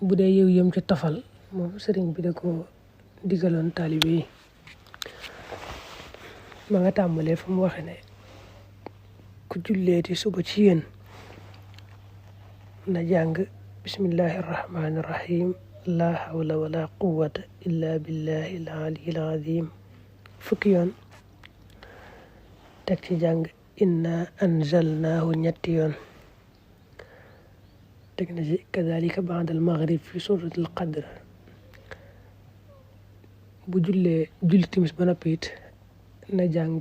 bu dee yiw yëm ci tofal moom sëriñ bi da ko digaloon taalibe yi ma nga tàmbalee fu mu waxe ne ku julleeti suba ci yéen na jàng bismillahi irrahmani irrahim la hawla wala quwwata illa billahi al aliyyil azim fukki yoon teg ci jàng inna anzalnaahu ñetti yoon teg na ci kadalika ba'dal maghrib fi suratul qadr bu julli timis ba noppi it na jàng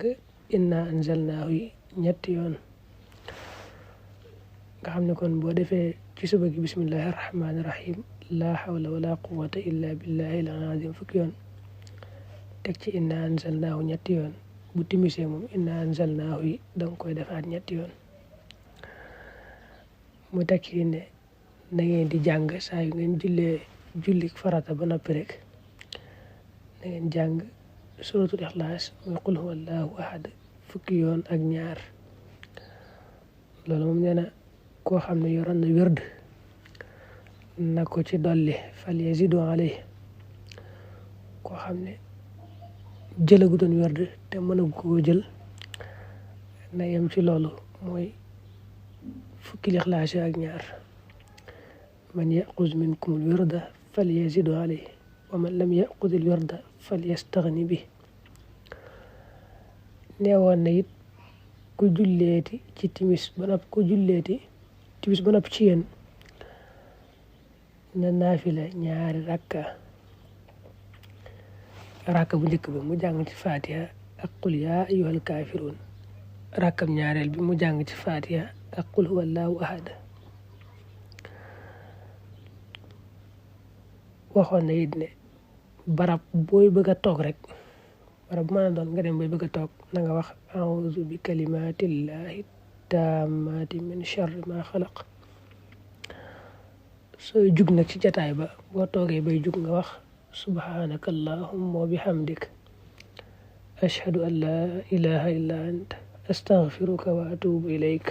inna anzalnaahu yi ñetti yoon nga xam ne kon boo defee ci suba gi bismillahi rahmaani rahim la hawla wala quwwata illa billahi al-azim fukki yoon teg ci inna anzalnaahu ñetti yoon bu timisee moom inna anzalnaahu yi danga koy defaat ñetti yoon mu teg ci ne na ngeen di jàng saa yu ngeen julli farata ba noppi rek na ngeen jàng suratul ixlaas mooy qul huwallahu ahad fukki yoon ak ñaar loolu moom nee na koo xam ne yoroon na wérd na ko ci dolli fal yazidu alayhi koo xam ne jëlagutoon wérd te mënagu koo jël na yem ci loolu mooy fukki lixlaas ak ñaar man yaxuz minkum al wirda fal yazidu alayhi wa man lam yaxuz al wirda fal yastaxni bi neewoon na it ku julleeti timis ba nopp ci yéen na naafila ñaari rakka bu njëkk bi mu jàng ci fatiha ak qul yaa ayyuhal kaafiruun rakkam ñaareel bi mu jàng ci fatiha ak qul huwallahu ahad waxoon na it ne barab booy bëgg a toog rek barab bu mën a doon nga dem booy bëgg a toog na nga wax a'uuzu bi kalimatillahi taammaati min sharri ma xalaq sooy jug nag ci jataay ba boo toogee bay jug nga wax subhanaka allahumma wa bihamdik ashhadu an la ilaha illa anta astaghfiruka wa atubu ilayk